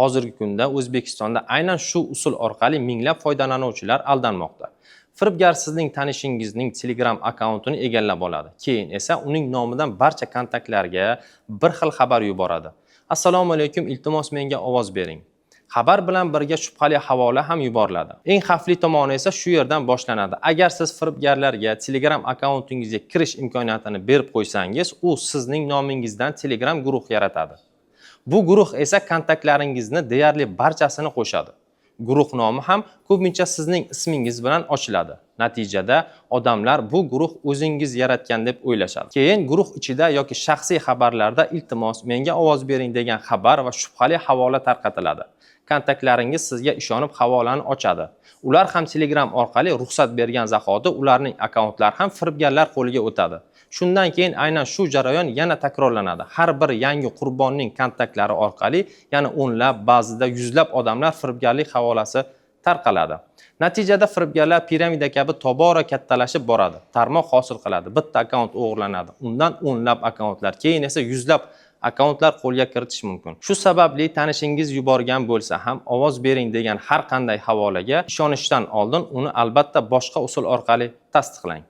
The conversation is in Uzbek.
Hozirgi kunda O'zbekistonda aynan shu usul orqali minglab foydalanuvchilar aldanmoqda. Firibgar sizning tanishingizning Telegram akkauntini egallab oladi. Keyin esa uning nomidan barcha kontaktlarga bir xil xabar yuboradi: "Assalomu alaykum, iltimos, menga ovoz bering." Xabar bilan birga shubhali havola ham yuboriladi. Eng xavfli tomoni esa shu yerdan boshlanadi. Agar siz firibgarlarga Telegram akkauntingizga kirish imkoniyatini berib qo'ysangiz, u sizning nomingizdan Telegram guruh yaratadi. Bu guruh esa kontaktlaringizni deyarli barchasini qo'shadi. Guruh nomi ham ko'pincha sizning ismingiz bilan ochiladi. Natijada odamlar bu guruh o'zingiz yaratgan deb o'ylashadi. Keyin guruh ichida yoki shaxsiy xabarlarda "Iltimos, menga ovoz bering" degan xabar va shubhali havola tarqatiladi. Kontaktlaringiz sizga ishonib havolani ochadi. Ular ham Telegram orqali ruxsat bergan zahoti ularning akkauntlari ham firibgarlar qo'liga o'tadi. Shundan keyin aynan shu jarayon yana takrorlanadi. Har bir yangi qurbonning kontaktlari orqali yana o'nlab, ba'zida yuzlab odamlar firibgarlik havolasi tarqaladi. Natijada firibgarlar piramida kabi tobora kattalashib boradi, tarmoq hosil qiladi. Bitta akkaunt o'g'irlanadi, undan o'nlab akkauntlar, keyin esa yuzlab akkauntlar qo'lga kiritish mumkin. Shu sababli tanishingiz yuborgan bo'lsa ham "Ovoz bering" degan har qanday havolaga ishonishdan oldin uni albatta boshqa usul orqali tasdiqlang.